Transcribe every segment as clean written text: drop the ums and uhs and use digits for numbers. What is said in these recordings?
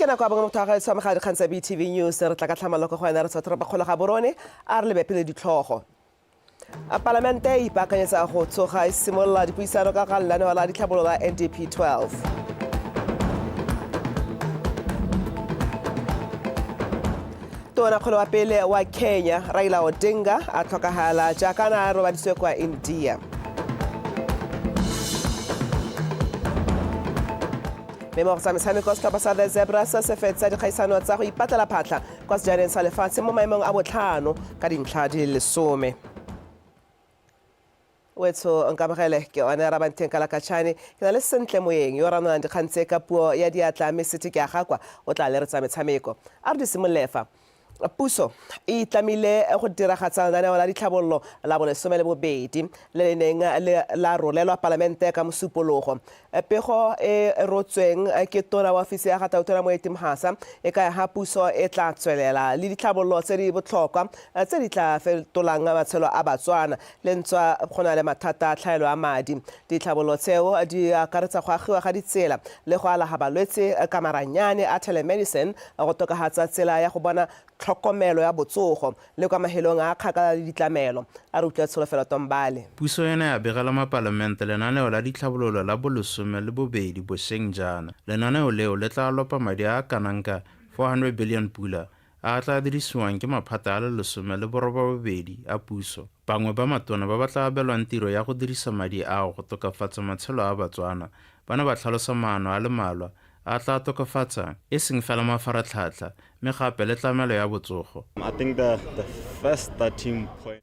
Ke nako ya bongwe motho wa gaetsho wa megala dikgang tsa BTV News re tla ka tlhamallo ko go wena re tswa toropokgolo ga Borone a re lebe pele ditlhogo. Palamente e ipaakanyetsa go tsoga e simolola dipuisano ka ga lenaneo la ditlhabololo la NDP 12. Tonakgolo wa pele wa Kenya Raila Odinga a tlhokagala jaaka na a robaditswe kwa India. Mme mo go tsa metshameko setlhopha sa The Zebras se fetsa dikgaisano tsa go ipatlela phatlha kwa sejaneng sa lefatshe mo maemong a botlhano ka dintlha di le 10. Wetsho nkamogele ke one Rabanteng Kalakatšhane ke na le Sentle Moeng yo ranolang dikgang tse ka puo ya diatla mme sethe ke a gakwa o tla leretsa metshameko. A re di simolole fa. Puso e itlamile go diragatsa lenaneo la ditlhabololo la bolesome le bobedi le le neng la rolelwa palamente ka Mosupologo. Pego e rotsweng ke tona wa ofisi ya ga Tautona Moeti Mhasa e kaya ha puso e tla tswelela le ditlhabololo tse di botlhokwa tse di tla fetolang matshelo a Batswana le ntswa go na le mathata a tlhaelo ya madi. Ditlhabololo tseo di akaretsa go agiwa ga ditsela le go alaga balwetse ka maranyane a telemedicine, go tokafatsa tsela ya go bona tlhokomelo ya botsogo le kwa mahelong a a kgakala le ditlamelo. A re utlwe Tsholofelo Tombale. Puso e ne ya begela mapalamente lenaneo la ditlhabololo la bolesome le bobedi bosheng jaana. Lenaneo leo le tla lopa madi a a kanang ka 400 billion pula a a tla dirisiwang ke maphata a le 18 a puso. Bangwe ba matona ba ba tla abelwang tiro ya go dirisa madi ao go tokafatsa matshelo a Batswana ba ne ba tlhalosa maano a le malwa a a tla tokafatsang e seng fela mafaratlhatlha mme gape le tlamelo ya botsogo.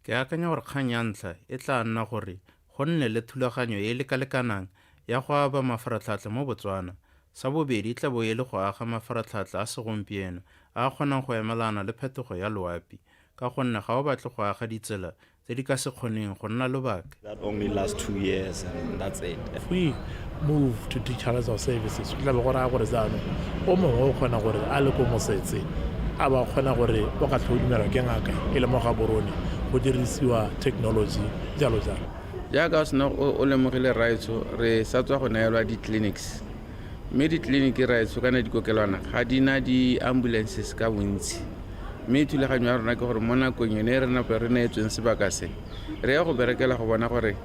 Ke akanya gore kgang ya ntlha e tla nna gore go nne le thulaganyo e e lekalekanang ya go aba mafaratlhatlha mo Botswana. Sa bobedi e tla bo e le go aga mafaratlhatlha a segompieno a a kgonang go emelana le phetogo ya loapi ka gonne ga o batle go aga ditsela tse di ka se kgoneng go nna lobaka. That only last 2 years and that's it. If we move to digitalize our services, go tla be go raya gore jaanong o mongwe o kgona gore a le ko mosetse a ba kgona gore o ka tlhodumelwa ke ngaka e le mo Gaborone go dirisiwa technology jalo jalo. Jaaka o sena o lemogile rraetsho, re sa tswa go neelwa di-clinics, mme ditleliniki rraetsho kana dikokelwana ga di na di-ambulances ka bontsi, mme thulaganyo ya rona ke gore mo nakong yone e re nape re neetsweng sebaka se re ya go berekela go bona gore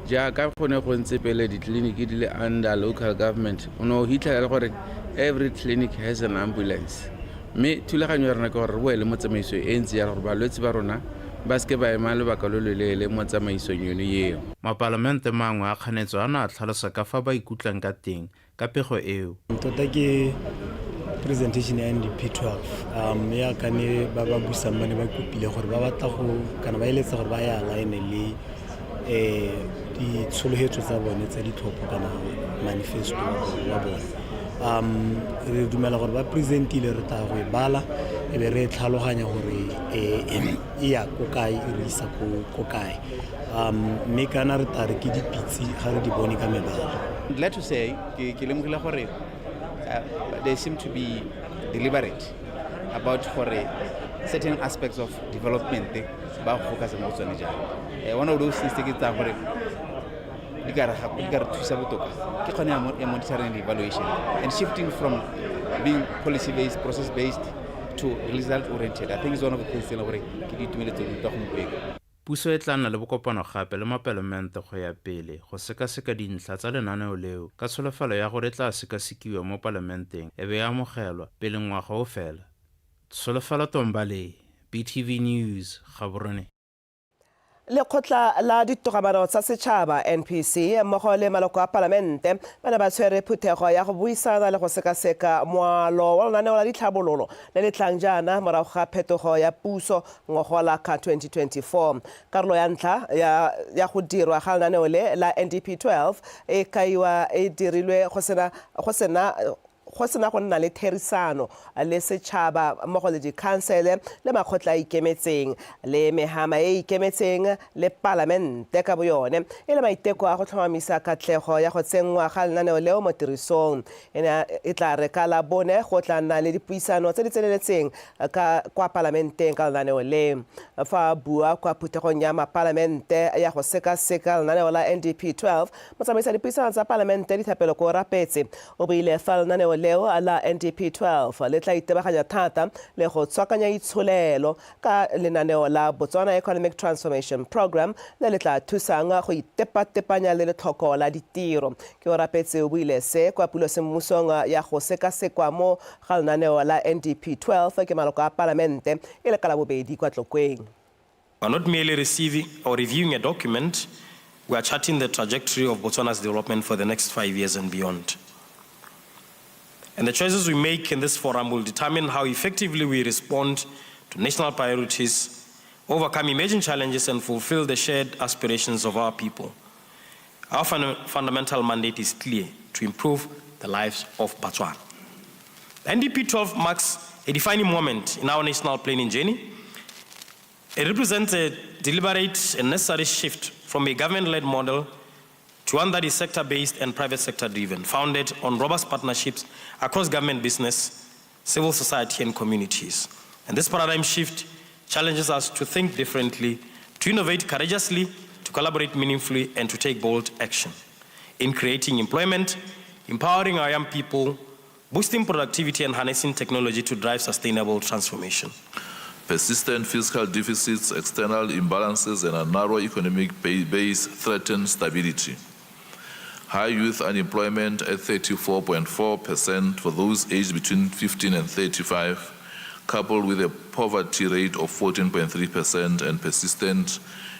jaaka go ne go ntse pele ditleliniki di le under local government, o ne o hitlhela le gore every clinic has an ambulance. Mme thulaganyo ya rona ke gore re boele mo tsamaisong e ntse ya gore balwetse ba rona ba seke ba ema lobaka lo loleele mo tsamaisong yone eo. Mapalamente mangwe a kganetso a ne a tlhalosa ka fa ba ikutlwang ka teng ka pego eo. Tota ke presentation ya NDP 12 ya kane ba ba busang ba ne ba kopile gore ba batla go kana ba eletsa gore ba ya align le ditshologetso tsa bone tsa ditlhopho kana manifesto wa bone. Re dumela gore ba presentile, re tla go e bala e be re tlhaloganya gore e ya ko kae, e re isa ko kae, mme kana re tla re ke dipitse ga re di bone ka mebala. I'm glad to say ke lemogile gore they seem to be deliberate about gore certain aspects of development ba go focus mo go tsone jang. One of those things tse ke tsayang gore di ka re thusa botoka ke kgone ya monitoring and evaluation and shifting from being policy based, process based to result oriented. I think is one of the things tse e leng gore ke di itumeletse go utlwa gompieno. Puso e tla nna le bokopano gape le mapalamente go ya pele go sekaseka dintlha tsa lenaneo leo ka tsholofelo ya gore e tla sekasekiwa mo palamenteng e be e amogelwa pele ngwaga o fela. Tsholofelo Tombale, BTV News, Gaborone. Lekgotla la Ditogamaano tsa Setšhaba, NPC, mmogo le maloko a palamente ba ne ba tshwere phuthego ya go buisana le go sekaseka moalo wa lenaneo la ditlhabololo le le tlang jaana morago ga phetogo ya puso ngogola ka 2024. Karolo ya ntlha ya go dirwa ga lenaneo le la NDP 12 e kaiwa e dirilwe go sena go sena go sena go nna le therisano le setšhaba mmogo le dikhansele le makgotla a ikemetseng le mehama e e ikemetseng le palamente ka boyone e le maiteko a go tlhomamisa katlego ya go tsenngwa ga lenaneo leo mo tirisong. E ne e tla re ka la bone go tla nna le dipuisano tse di tseneletseng ka kwa palamenteng ka lenaneo le. Fa a bua kwa phuthegong ya mapalamente ya go sekaseka lenaneo la NDP 12, motsamaisa dipuisano tsa palamente Dithapelo Koorapetse o buile fa lenaneo le Lenaneo leo la NDP 12 le tla itebaganya thata le go tswakanya itsholelo ka lenaneo la Botswana Economic Transformation Program le le tla thusang go itepatepanya le letlhoko la ditiro. Keorapetse o buile se kwa pulosemmusong ya go sekasekwa mo ga lenaneo la NDP 12 ke maloko a palamente e le ka Labobedi kwa Tlokweng. We are not merely receiving or reviewing a document, we are charting the trajectory of Botswana's development for the next 5 years and beyond. And the choices we make in this forum will determine how effectively we respond to national priorities, overcome emerging challenges, and fulfill the shared aspirations of our people. Our fundamental mandate is clear: to improve the lives of Botswana. NDP 12 marks a defining moment in our national planning journey. It represents a deliberate and necessary shift from a government-led model to one that is sector-based and private sector-driven, founded on robust partnerships across government, business, civil society, and communities. And this paradigm shift challenges us to think differently, to innovate courageously, to collaborate meaningfully, and to take bold action in creating employment, empowering our young people, boosting productivity, and harnessing technology to drive sustainable transformation. Persistent fiscal deficits, external imbalances, and a narrow economic base threaten stability. High youth unemployment at 34.4% for those aged between 15 and 35, coupled with a poverty rate of 14.3% and persistent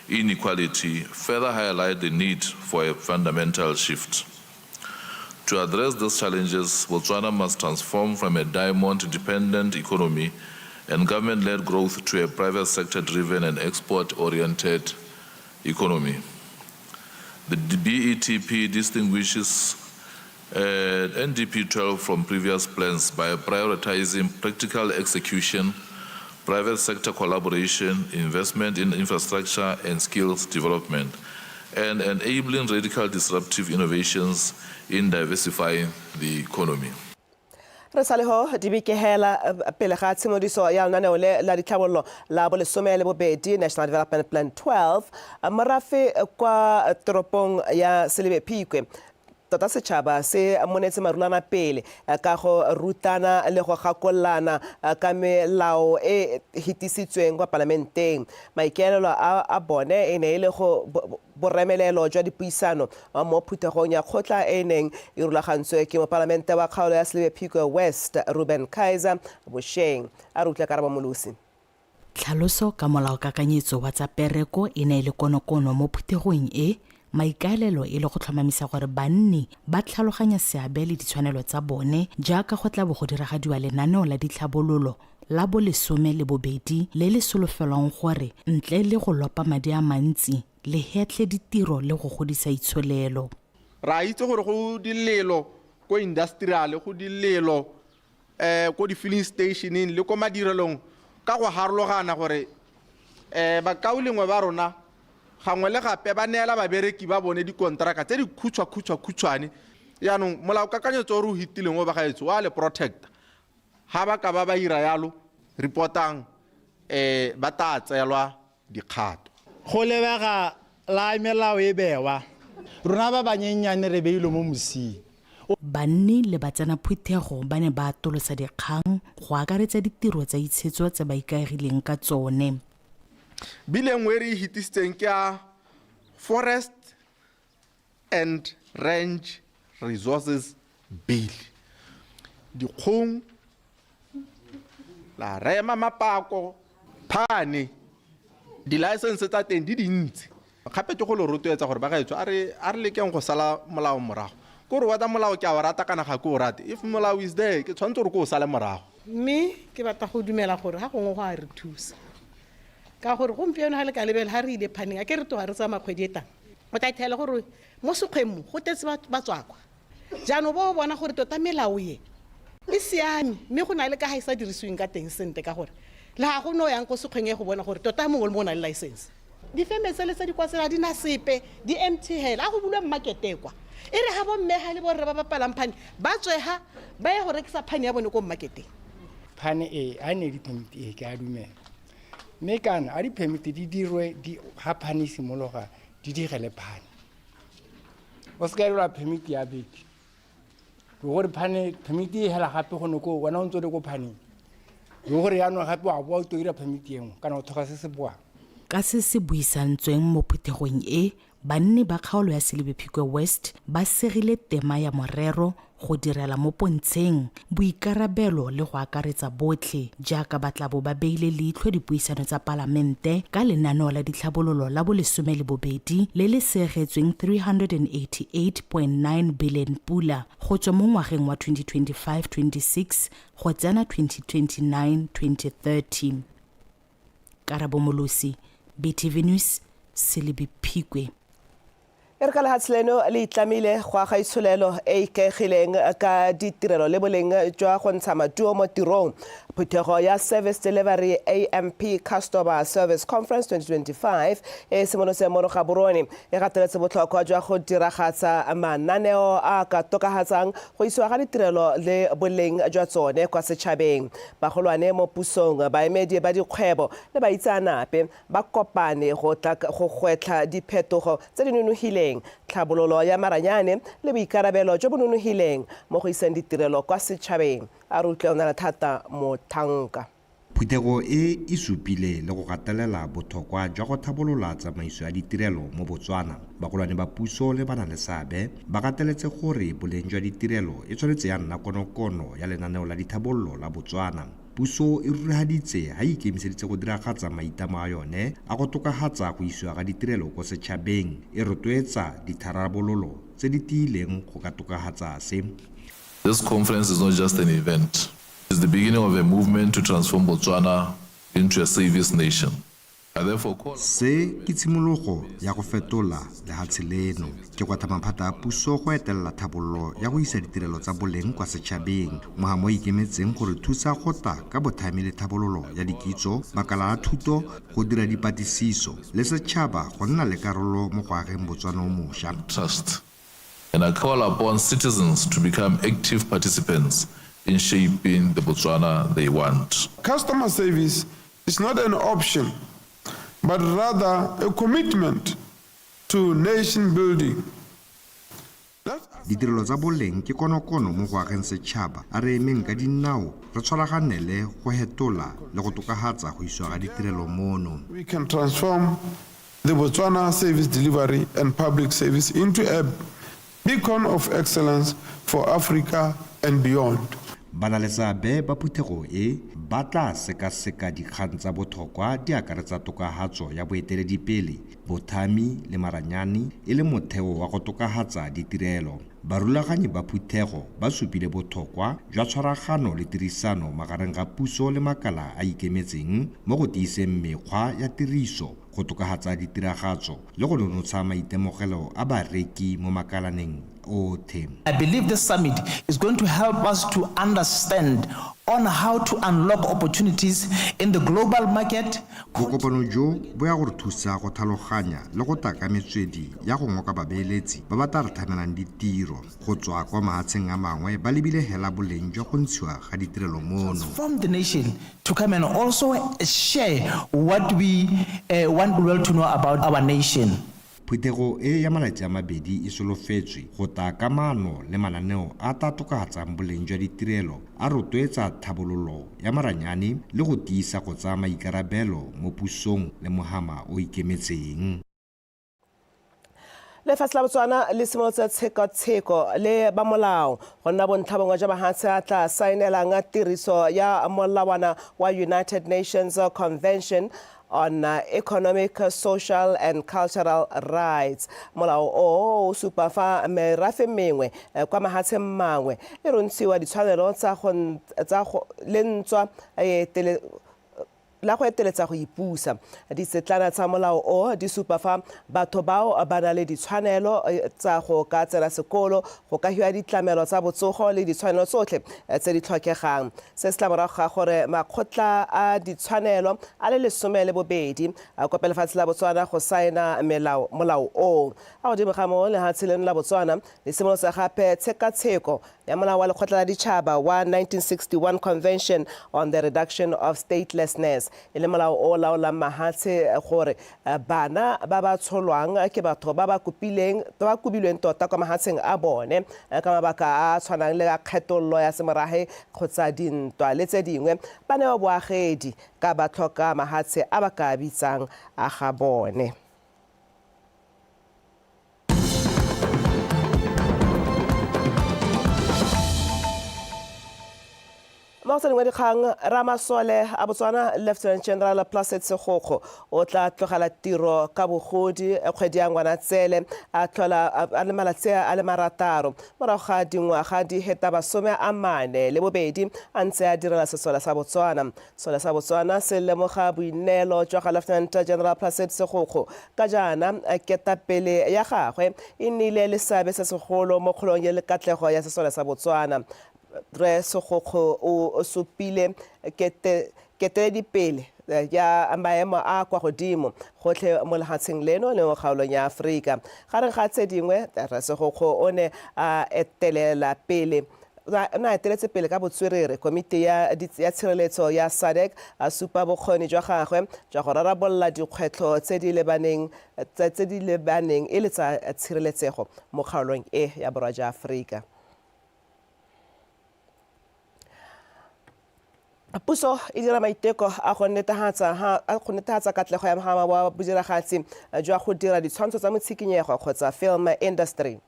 inequality, further highlight the need for a fundamental shift. To address these challenges, Botswana must transform from a diamond-dependent economy and government-led growth to a private sector-driven and export-oriented economy. The BETP distinguishes NDP 12 from previous plans by prioritizing practical execution, private sector collaboration, investment in infrastructure and skills development, and enabling radical disruptive innovations in diversifying the economy. Re sa le ho dibeke hela pele ga tshimodiso ya lenaneo le la ditlhabololo la bolesome le bobedi, National Development Plan 12, morafe kwa toropong ya Selebi Phikwe, tota setšhaba se monetse marulana pele ka go rutana le go gakololana ka melao e hetisitsweng kwa palamenteng. Maikaelelo a bone e ne e le go boremelelo jwa dipuisano mo phuthegong ya kgotla e neng e rulagantswe ke mopalamente wa kgaolo ya Selebi Phikwe West, Reuben Kaizer, bošeng. A re utlwa Karabo Molosi. Tlhaloso ka molaokakanyetso wa tsa pereko e ne e le konokono mo phuthegong e, maikaelelo e le go tlhomamisa gore banni ba tlhaloganya seabe le ditshwanelo tsa bone jaaka go tla bo go diragadiwa lenaneo la ditlhabololo la bolesome le bobedi le le solofelwang gore ntle le go lopa madi a mantsi le hetlhe ditiro le go godisa itsholelo. Ra itse gore go dilelo ko industrial, go dilelo ko di-filling stationeng le ko madirelong ka go harologana gore bakaulengwe ba rona gangwe le gape ba neela babereki ba bone dikonteraka tse di khutshwa-khutshwa-khutshwane. Jaanong molaokakanyetso o re o hitileng o bagaetsho wa le protecta. Ha ba ka ba ba ira yalo, reportang ba tla tseelwa dikgato. Go lebega la melao e bewa, rona ba banyenyane re beilwe mo mosing. Banni le batsena phuthego ba ne ba atolosa dikgang go akaretsa ditiro tsa itshetso tse ba ikaegileng ka tsone. Bile nngwe e re e hitisitseng ke ya Forest and Range Resources Bill. Dikgong, la rema mapako, phane, di-license tsa teng di dintsi. Gape ke go le rotloetsa gore bagaetsho a re lekeng go sala molao morago. Ke gore whether molao ke a o rata kana ga ke o rate, if molao is there, ke tshwanetse gore ke o sale morago. Mme ke batla go dumela gore ga gongwe go a re thusa. Ka gore gompieno ga le ka lebela ga re ile phaneng, a ke re toga re tsamaya kgwedi e tang. O tla ithela gore mo sekgweng mo go tletse batswakwa. Jaanong bo bona gore tota melao e e siame, mme go na le ka ga e sa dirisiweng ka teng sentle, ka gore le ga go no yang ko sekgweng e go bona gore tota mongwe le mongwe o na le license. Difeme tsele tse di kwa tsela di na sepe, di empty hela, a go bulwe market kwa. E re ga bomme ga le borre ba ba palang phane, ba tswe ha ba ye go rekisa phane ya bone ko marketeng. Phane e, a ne di-permit e, ke a dumela. Mme kana a di-permit di dirwe, di ha phane e simologa, di digele phane. O se ka dirwa permit ya beke. Ke gore phane permit e hela gape gone ko wena o ntse o le ko phaneng. Le gore yaanong gape wa boa o to dira permit e nngwe kana o tlhoka se se boang. Ka se se buisantsweng mo phuthegong e, banni ba kgaolo ya Selebi Phikwe West ba segile tema ya morero go direla mo pontsheng, boikarabelo le go akaretsa botlhe jaaka ba tla bo ba beile leitlho dipuisano tsa palamente ka lenaneo la ditlhabololo la bolesome le bobedi le le seegetsweng 388.9 billion pula go tswa mo ngwageng wa 2025-26 go tsena 2029-2030. Karabo Molosi, BTV News, Selebi Phikwe. E re ka lehatshe leno le itlamile go aga itsholelo e e ikaegileng ka ditirelo le boleng jwa go ntsha maduo mo tirong, phuthego ya Service Delivery AMP Customer Service Conference 2025 e e simolotseng mono Gaborone e gateletse botlhokwa jwa go diragatsa mananeo a a ka tokafatsang go isiwa ga ditirelo le boleng jwa tsone kwa setšhabeng. Bagolwane mo pusong, baemedi ba dikgwebo le baitseanape ba kopane go tla go gwetlha diphetogo tse di nonogileng, tlhabololo ya maranyane le boikarabelo jo bo nonogileng mo go iseng ditirelo kwa setšhabeng. A re utlwe Onalethata Mothanka. Phuthego e e supile le go gatelela bothokwa jwa go thabolola tsamaiso ya ditirelo mo Botswana. Bagolwane ba puso le ba-na-le-seabe ba gateletse gore boleng jwa ditirelo e tshwanetse ya nna konokono ya lenaneo la dithabololo la Botswana. Puso e rurihaditse ha e ikemiseditse go diragatsa maitamo a yone a go tokahatsa go isiwa ga ditirelo ko setšhabeng, e rotloetsa ditharabololo tse di tiileng go ka tokahatsa se. This conference is not just an event. It's the beginning of a movement to transform Botswana into a service nation. Se ke tshimologo ya go fetola lehatshe leno. Ke gwatha maphata a puso go etelela thabololo ya go isa ditirelo tsa boleng kwa setšhabeng. Mohamo o ikemetseng go re thusa go tla ka bothami le thabololo ya dikitso, makala a thuto, go dira dipatlisiso le setšhaba go nna le karolo mo go ageng Botswana o mošwa. Trust and I call upon citizens to become active participants in shaping the Botswana they want. Customer service is not an option, but rather a commitment to nation building. Ditirelo tsa boleng ke konokono mo go ageng setšhaba. A re emeng ka dinao re tshwaraganele go hetola le go tokahatsa go isiwa ga ditirelo mono. We can transform the Botswana service delivery and public service into a beacon of excellence for Africa and beyond. Banaleseabe ba phuthego e ba tla sekaseka dikgang tsa bothokwa di akaretsa tokahatso ya boeteledipele, bothami le maranyane e le motheo wa go tokahatsa ditirelo. Barulaganyi ba phuthego ba supile bothokwa jwa tshwaragano le tirisano magareng ga puso le makala a ikemetseng mo go tiiseng mekgwa ya tiriso, go tokahatsa ditiragatso le go nonotsha maitemogelo a bareki mo makalaneng othe. I believe this summit is going to help us to understand on how to unlock opportunities in the global market. Bokopano jo bo ya go re thusa go thaloganya le go taka metswedi ya go ngoka babeeletsi ba ba tla re thamelang ditiro go tswa kwa mahatsheng a mangwe ba lebile hela boleng jwa go ntshiwa ga ditirelo mono. Transform the nation to come and also share what we want the world to know about our nation. Phuthego e ya malatsi a mabedi e solofetswe go tla ka maano le mananeo a tla tokafatsang boleng jwa ditirelo, a rotloetsa tlhabololo ya maranyane le go tiisa go tsaya maikarabelo mo pusong le mohama o ikemetseng. Lefatshe la Botswana le simolotse tshekatsheko le ba molao go nna bontlha bongwe jwa mahatshe a tla saenelang tiriso ya molawana wa United Nations Convention on Economic, Social and Cultural Rights. Molao o o supa fa merafe mengwe kwa mahatsheng mangwe e rontshiwa ditshwanelo tsa go tsa go le ntswa e tele la go eteletsa go ipusa. Ditsetlana tsa molao o di supa fa batho bao ba na le ditshwanelo tsa go ka tsena sekolo, go ka hiwa ditlamelo tsa botsogo le ditshwanelo tsotlhe tse di tlhokegang. Se se tla morago ga gore makgotla a ditshwanelo a le 12 a kope lefatshe la Botswana go saena melao molao o. A godimo ga moo, lehatshe leno la Botswana le simolotse gape tshekatsheko ya molao wa lekgotla la ditšhaba wa 1961 Convention on the Reduction of Statelessness, e le molao o laolang mahatshe gore bana ba ba tsholwang ke batho ba ba kopileng ba ba kobilweng tota kwa mahatsheng a bone ka mabaka a a tshwanang le a kgethololo ya semorahe kgotsa dintwa le tse dingwe ba newa boagedi ka ba tlhoka mahatshe a ba ka bitsang a ga bone. Mo go tse dingwe dikgang, ramasole a Botswana Lieutenant General Placid Segokgo o tla tlogela tiro ka bogodi kgwedi ya Ngwanatsele a tlhola a le malatsi a le marataro morago ga dingwaga di heta 42 a ntse a direla sesole sa Botswana. Sesole sa Botswana se lemoga boineelo jwa ga Lieutenant General Placid Segokgo ka jaana ketapele ya gagwe e nnile le seabe se segolo mo kgolong le katlego ya sesole sa Botswana. Rre Segokgo o supile keteledipele ya maemo a kwa godimo gotlhe mo lehatsheng leno le mo kgaolong ya Aforika. Gareng ga tse dingwe, Rre Segokgo o ne a etelela pele o ne a eteletse pele ka botswerere komiti ya ya tshireletso ya SADC, a supa bokgoni jwa gagwe jwa go rarabolola dikgwetlho tse di lebaneng tse di lebaneng e le tsa tshireletsego mo kgaolong e ya borwa jwa Aforika. Puso e dira maiteko a go netefatsa katlego ya mogama wa bodiragatsi jwa go dira ditshwantsho tsa motshikinyego kgotsa film industry.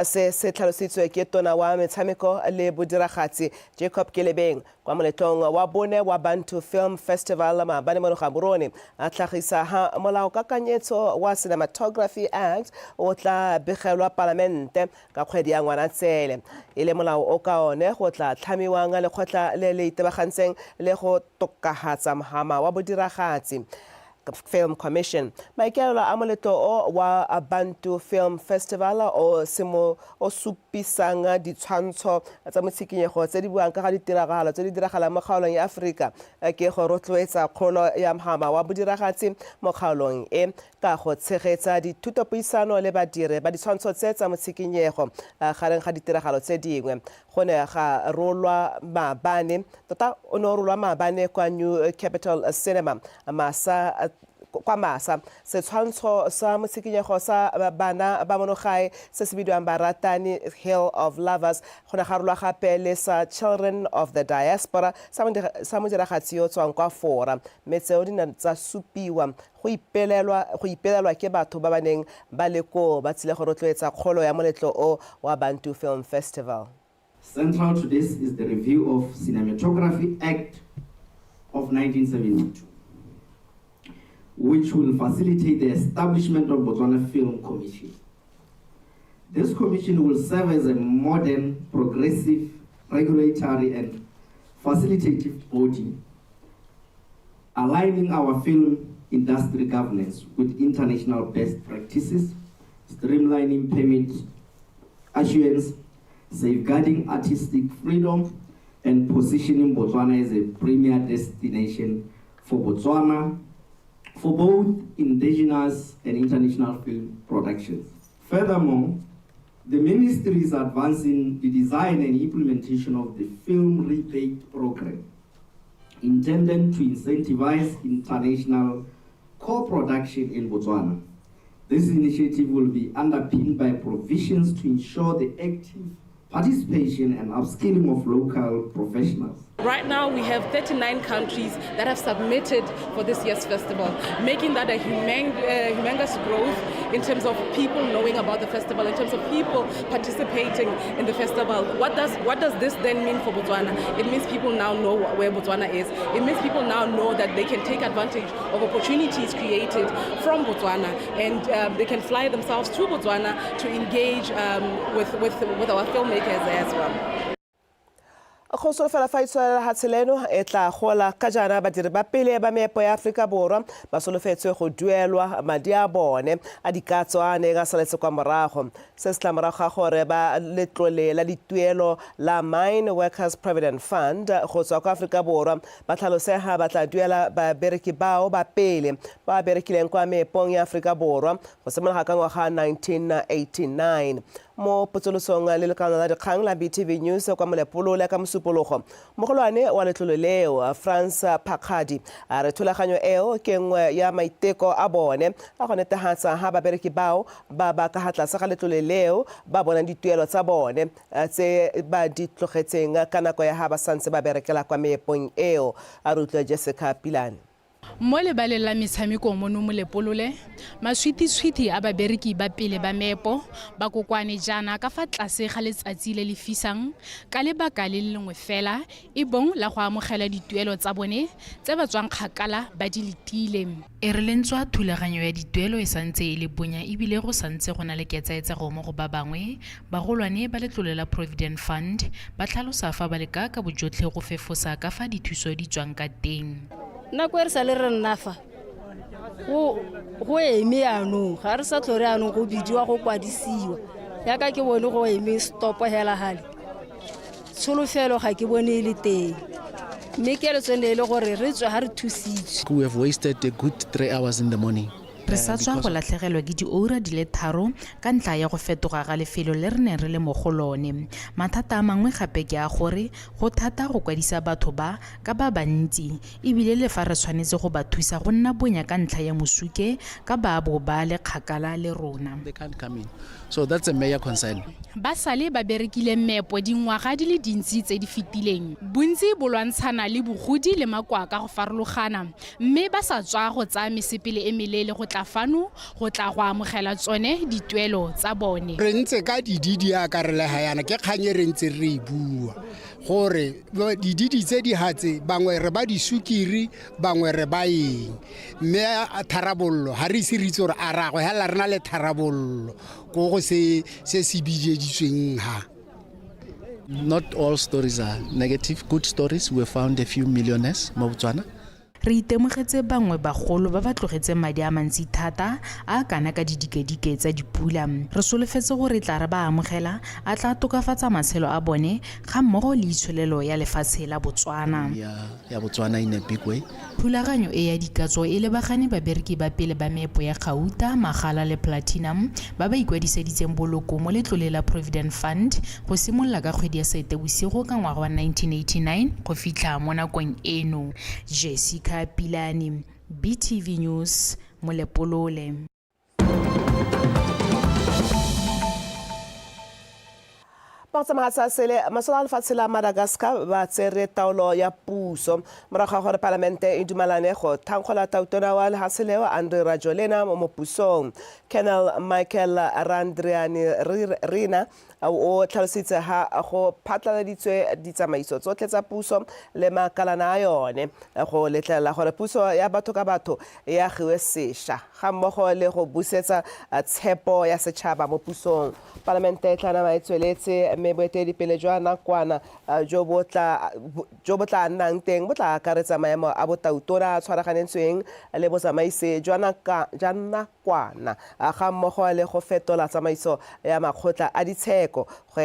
Se se tlhalositswe ke tona wa metshameko le bodiragatsi Jacob Kelebeng kwa moletlong wa bone wa Bantu Film Festival maabane mo Gaborone, a tlhagisa ha molaokakanyetso wa Cinematography Act o tla begelwa palamente ka kgwedi ya Ngwanatsele, e le molao o ka one go tla tlhamiwang lekgotla le le itebagantseng le go tokahatsa mhama wa bodiragatsi, Film Commission. Maikaelelo a moletlo o wa Bantu Film Festival o semo o supisang ditshwantsho tsa motshikinyego tse di buang ka ga ditiragalo tse di diragalang mo kgaolong ya Aforika ke go rotloetsa kgolo ya mhama wa bodiragatsi mo kgaolong e ka go tshegetsa dithutopuisano le badiri ba ditshwantsho tse tsa motshikinyego gareng ga ditiragalo tse dingwe. Go ne ga rolwa maabane, tota o ne o rolwa maabane kwa New Capital Cinema masa kwa Masa, setshwantsho sa motshikinyego sa bana ba mono gae se se bidiwang Baratani Hill of Lovers. Go ne ga rolwa gape le sa Children of the Diaspora sa modiragatsi yo tswang kwa Fora, mme tseo di ne tsa supiwa go ipelelwa go ipelelwa ke batho ba ba neng ba le koo ba tsile go rotloetsa kgolo ya moletlo o wa Bantu Film Festival. Central to this is the review of Cinematography Act of 1972, which will facilitate the establishment of Botswana Film Commission. This commission will serve as a modern, progressive, regulatory and facilitative body, aligning our film industry governance with international best practices, streamlining permit assurance, safeguarding artistic freedom, and positioning Botswana as a premier destination for Botswana for both indigenous and international film productions. Furthermore, the ministry is advancing the design and implementation of the Film Rebate Program, intended to incentivize international co-production in Botswana. This initiative will be underpinned by provisions to ensure the active participation and upskilling of local professionals. Right now, we have 39 countries that have submitted for this year's festival, making that a humongous growth in terms of people knowing about the festival, in terms of people participating in the festival. What does this then mean for Botswana? It means people now know where Botswana is. It means people now know that they can take advantage of opportunities created from Botswana, and they can fly themselves to Botswana to engage with our filmmakers as well. Go solofela fa itsholelo lehatshe leno e tla gola ka jaana badiri ba pele ba meepo ya Aforika Borwa ba solofetswe go duelwa madi a bone a dikatso a neng a saletse kwa morago. Se se tla morago ga gore ba letlole la dituelo la Mine Workers Provident Fund go tswa kwa Aforika Borwa ba tlhalosega ba tla duela babereki bao ba pele ba berekileng kwa meepong ya Aforika Borwa go simologa ka ngwaga 1989. Mo potsolosong le lekalana la dikgang la BTV News kwa Molepolole ka Mosupologo, mogolwane wa letlole leo, Frans Phakgadi, a re thulaganyo eo ke nngwe ya maiteko a bone a go netehatsa ha babereki bao ba ba ka ha tlase ga letlole leo ba bonang dituelo tsa bone tse ba di tlogetseng ka nako ya ha ba santse ba berekela kwa meepong eo. A re utlwe Jessica Pilane. Mo lebaleng la metshameko mono Molepolole, maswithiswithi a babereki ba pele ba meepo ba kokoane jaana ka fa tlase ga letsatsi le le fisang ka lebaka le le lengwe fela e bong la go amogela dituelo tsa bone tse ba tswang kgakala ba di letile. E re le ntswa thulaganyo ya dituelo e santse e le bonya e bile go santse go na le ketsaetsego mo go ba bangwe, bagolwane ba letlole la Provident Fund ba tlhalosa fa ba leka ka bojotlhe go fefosa ka fa dithuso di tswang ka teng. Nako e re sale re nna fa go eme yanong, ga re sa tlhore yanong go bidiwa go kwadisiwa, yaka ke bone go eme stop hela gale, tsholofelo ga ke bone e le teng, mme keletso ne e le gore re tswe ga re thusitswe. We have wasted a good 3 hours in the morning. Re sa tswa go latlhegelwa ke dioura di le 3 ka ntlha ya go fetoga ga lefelo le re neng re le mo go lone. Mathata a mangwe gape ke a gore go thata go kwadisa batho ba ka ba bantsi, ebile le fa re tshwanetse go ba thusa go nna bonya ka ntlha ya mosuke ka ba bo ba le kgakala le rona. They can't come in. So that's a major concern. Ba sale ba berekile meepo dingwaga di le dintsi tse di fetileng. Bontsi bo lwantshana le bogodi le makoa ka go farologana, mme ba sa tswa go tsaya mesepele e meleele go tla fano go tla go amogela tsone dituelo tsa bone. Re ntse ka dididi yaka re le ga yana, ke kgang e re ntse re e bua gore dididi tse di hatse bangwe re ba disukiri, bangwe re ba eng, mme tharabollo ga re ise re itse gore a ra go hela re na le tharabollo ko go se se se bijeditsweng ha. Not all stories are negative. Good stories. We found a few millionaires mo Botswana. Re itemogetse bangwe bagolo ba ba tlogetseng madi a mantsi thata a kana ka didikadike tsa dipula. Re solofetse gore tla re ba amogela a tla tokafatsa matshelo a bone ga mmogo le itsholelo ya lefatshe la Botswana. Ya Botswana in a big way. Thulaganyo e ya dikatso e lebagane babereki ba pele ba meepo ya gauta, magala le platinum ba ba ikwadiseditseng boloko mo letlole la Provident Fund go simolola ka kgwedi ya Seetebosigo ka ngwaga wa 1989 go fitlha mo nakong eno. Jessica Pilane, BTV News, Molepolole. Ba sele masola a lefatshe la Madagascar ba tsere taolo ya puso morago ga gore palamente e dumalane go thankgola tautona wa lehatshe leo Andry Rajoelina mo pusong. Colonel Michael Randrianirina o tlhalositse ha go phatlaladitswe ditsamaiso tsotlhe tsa puso le makalana a yone go letlelela gore puso ya batho ka batho e agiwe sešwa ga mmogo le go busetsa tshepo ya setšhaba mo pusong. Palamente e tla nama e tsweletse mme boeteledipele jwa nakwana jo bo tla nnang teng bo tla akaretsa maemo a botautona a tshwaraganetsweng le botsamaisi jwa nakwana ga mmogo le go fetola tsamaiso ya makgotla a ditsheko go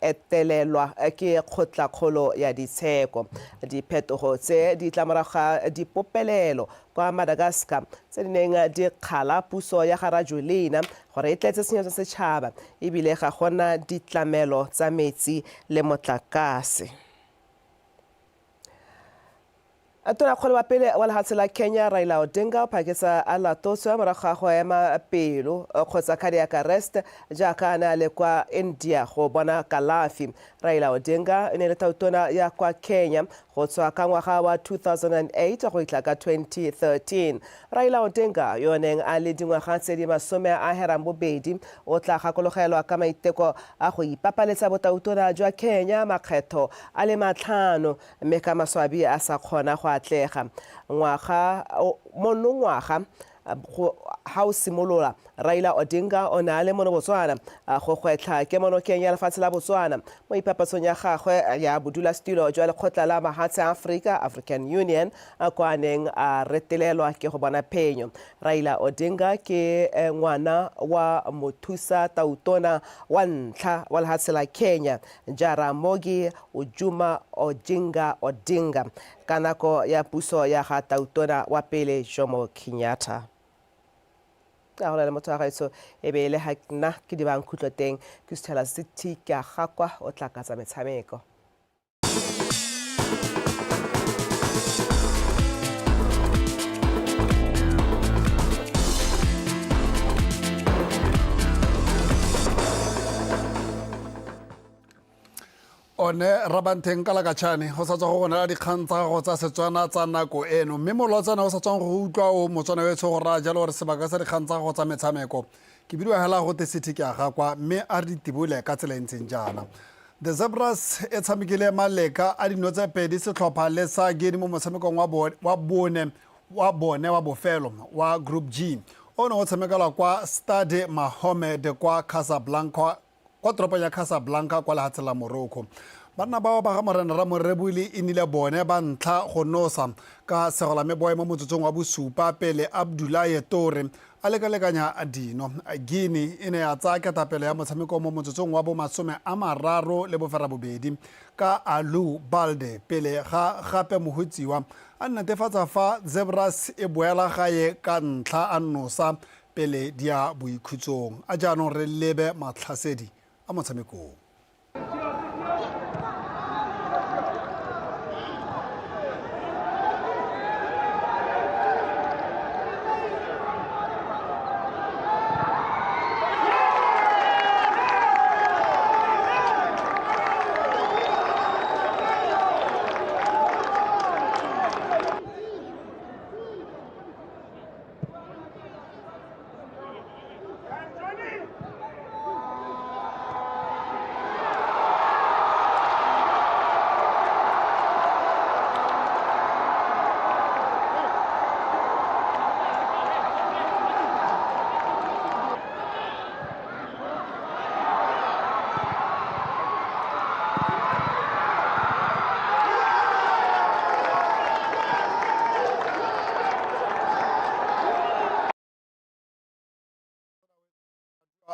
etelelwa ke kgotlakgolo ya ditsheko. Diphetogo tse di tla morago ga dipopelelo kwa Madagascar tse di neng di kgala puso ya ga Rajoelina gore e tletse tshenyo tsa setšhaba ebile ga gona ditlamelo tsa metsi le motlakase. Tonakgolo wa pele wa lehatshe la Kenya Raila Odinga o phaketsa a latotswe morago ga go ema pelo kgotsa cardiac arrest jaaka a ne a le kwa India go bona kalafi. Raila Odinga e ne le tautona ya kwa Kenya go tswa ka ngwaga wa 2008 go itla ka 2013. Raila Odinga yo neng a le dingwaga tse di 82 o tla gakologelwa ka maiteko a go ipapaletsa botautona jwa Kenya makgetho a le 5 mme ka maswabi a sa kgona go atlega. Monongwaga ha o simolola Raila Odinga o ne a le mono Botswana go gwetlha kemonokeng ya lefatshe la Botswana mo ipapatsong ya gagwe ya bodulasetilo jwa lekgotla la mahatshe a Afrika, African Union, kwa neng a retelelwa ke go bona phenyo. Raila Odinga ke ngwana wa mothusa tautona wa ntlha wa lehatshe la Kenya, Jaramogi Ojuma Oginga Odinga, ka nako ya puso ya ga tautona wa pele Jomo Kenyatta. Ka go na le motho wa gaetsho e be e le ga nna ke dibang khutlo teng ke suthela city ke a gakwa o tla ka tsa metshameko. One Rabantheng ka lakatšhane go sa tswa go go nela dikgang tsa gago tsa Setswana tsa nako eno mme molotsana o sa tswang go utlwa o Motswana wetsho go raya jalo gore sebaka sa dikgang tsa gago tsa metshameko ke bidiwa hela go te city ke a gakwa mme a re ditibole ka tsela e ntseng jaana. The Zebras e tshamekile maleka a dino tse pedi setlhopha le sa Guinea mo motshamekong wa bone wa bone wa bofelo wa Group G o ne o tshamekelwa kwa Stade Mahomed kwa Casablanca kwa toropong ya Casablanca kwa lehatsheng la Morocco. Banna bao ba ga Morena Ramorebuli e nnile bone ba ntlha go nosa ka segolameboe mo motsotsong wa bosupa pele Abdoulaye Toure a lekalekanya dino. Guinea e ne ya tsaya ketapele ya motshameko mo motsotsong wa bo 38 ka Alou Balde pele ga gape Mohutsiwa a netefatsa fa Zebras e boela gae ka ntlha a nosa pele di ya boikhutsong. A jaanong re lebe matlhasedi a motshamekong.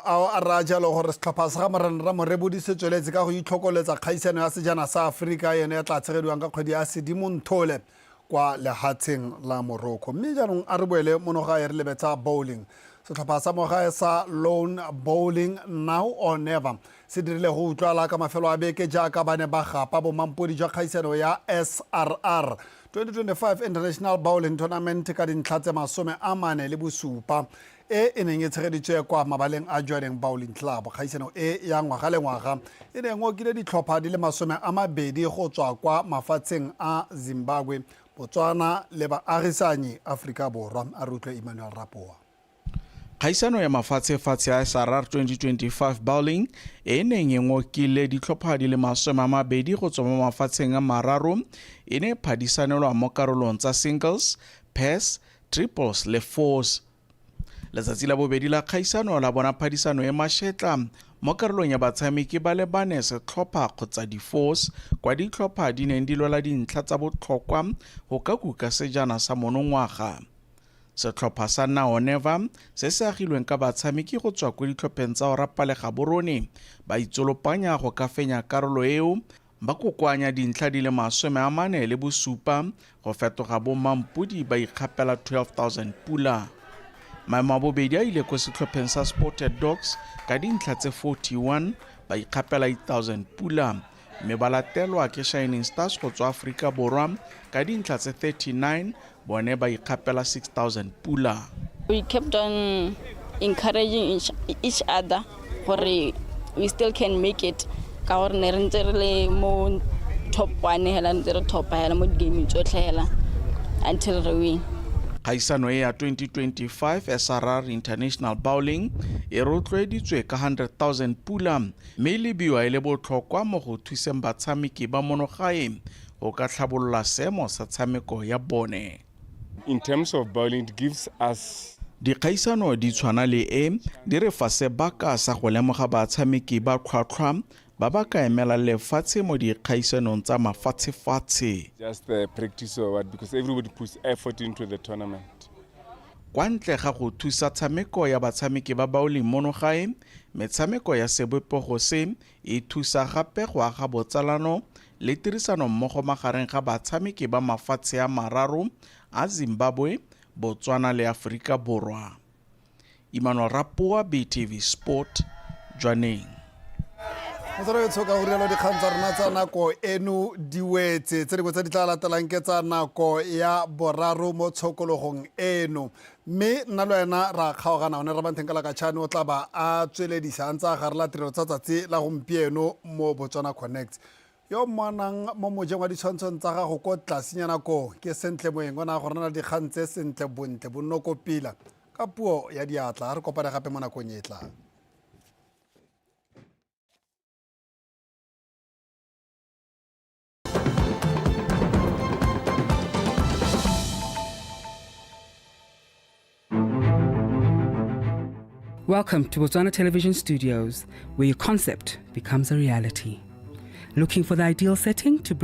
Ao a raya jalo gore setlhopha sa ga Morena Ramorebodi se tsweletse ka go itlhokoletsa kgaisano ya sejana sa Aforika eno ya tla tshegediwang ka kgwedi ya Sedimonthole kwa lehatsheng la Morocco. Mme jaanong a re boele mono gae re lebe tsa bowling. Setlhopha sa mo gae sa Lone Bowling Now or Never se dirile go utlwala ka mafelo a beke jaaka ba ne ba gapa bomampodi jwa kgaisano ya SRR 2025 International Bowling Tournament ka dintlha tse 47 e e neng e tshegeditswe kwa mabaleng a Jwaneng Bowling Club. Kgaisano e ya ngwaga le ngwaga e ne e ngokile ditlhopha di le 20 go tswa kwa mafatsheng a Zimbabwe, Botswana le baagisanyi Aforika Borwa. A re utlwe Emmanuel Rapoa. Kgaisano ya mafatshefatshe a SRR 2025 Bowling e e neng e ngokile ditlhopha di le 20 go tswa mo mafatsheng a mararo e ne e phadisanelwa mo karolong tsa singles, pairs, triples le fours. Letsatsi la bobedi la kgaisano la bona phadisano e mashetla mo karolong ya batshameki ba le bane setlhopha kgotsa di-force kwa ditlhopha di neng di lwela dintlha tsa botlhokwa go ka kuka sejana sa monongwaga. Setlhopha sa Naoneva se se agilweng ka batshameki go tswa ko ditlhopheng tsa Orapa le Gaborone ba itsolopanya go ka fenya karolo eo ba kokoanya dintlha di le 47 go fetoga bo mampodi ba ikgapela 12,000 pula. Maemo a bobedi a ile ko setlhopheng sa Spotted Dogs ka dintlha tse 41 ba ikgapela 8,000 pula mme ba latelwa ke Shining Stars go tswa Aforika Borwa ka dintlha tse 39 bone ba ikgapela 6,000 pula. We kept on encouraging each other gore we still can make it ka gore ne re ntse re le mo top one hela ntse re topa hela mo di-gameng tsotlhe hela until re win. Kgaisano e ya 2025 SRR International Bowling e rotloeditswe ka 100,000 pula mme e lebiwa e le botlhokwa mo go thuseng batshameki ba mono gae go ka tlhabolola seemo sa tshameko ya bone. In terms of bowling, it gives us Dikgaisano di tshwana le e di re fa sebaka sa go lemoga batshameki ba tlhwatlhwa ba ba ka emelang lefatshe mo dikgaisanong tsa mafatshefatshe. Just the practice or what, because everybody puts effort into the tournament. Kwa ntle ga go thusa tshameko ya batshameki ba bowling mono gae, metshameko ya sebopego se e thusa gape go aga botsalano le tirisanommogo magareng ga batshameki ba mafatshe a mararo a Zimbabwe, Botswana le Aforika Borwa. Emmanuel Rapoa, BTV Sport, Jwaneng. Motswedi etsho ka go rialo dikgang tsa rona tsa nako eno di wetse tse dingwe tse di tla latelang ke tsa nako ya boraro mo tshokologong eno mme nna le wena ra kgaogana one Rabantheng ka Lakatšhane o tla ba a tsweledisa a ntse a garela tirelo tsa tsatsi la gompieno mo Botswana Connect yo mmonang mo mojeng wa ditshwantshong tsa gago ko tlasenyana koo ke Sentle Moeng o ne a go rona dikgang tse sentle bontle bonno ko pila ka puo ya diatla a re kopane gape mo nakong e tlang. Welcome to Botswana Television Studios, where your concept becomes a reality. Looking for the ideal setting to bring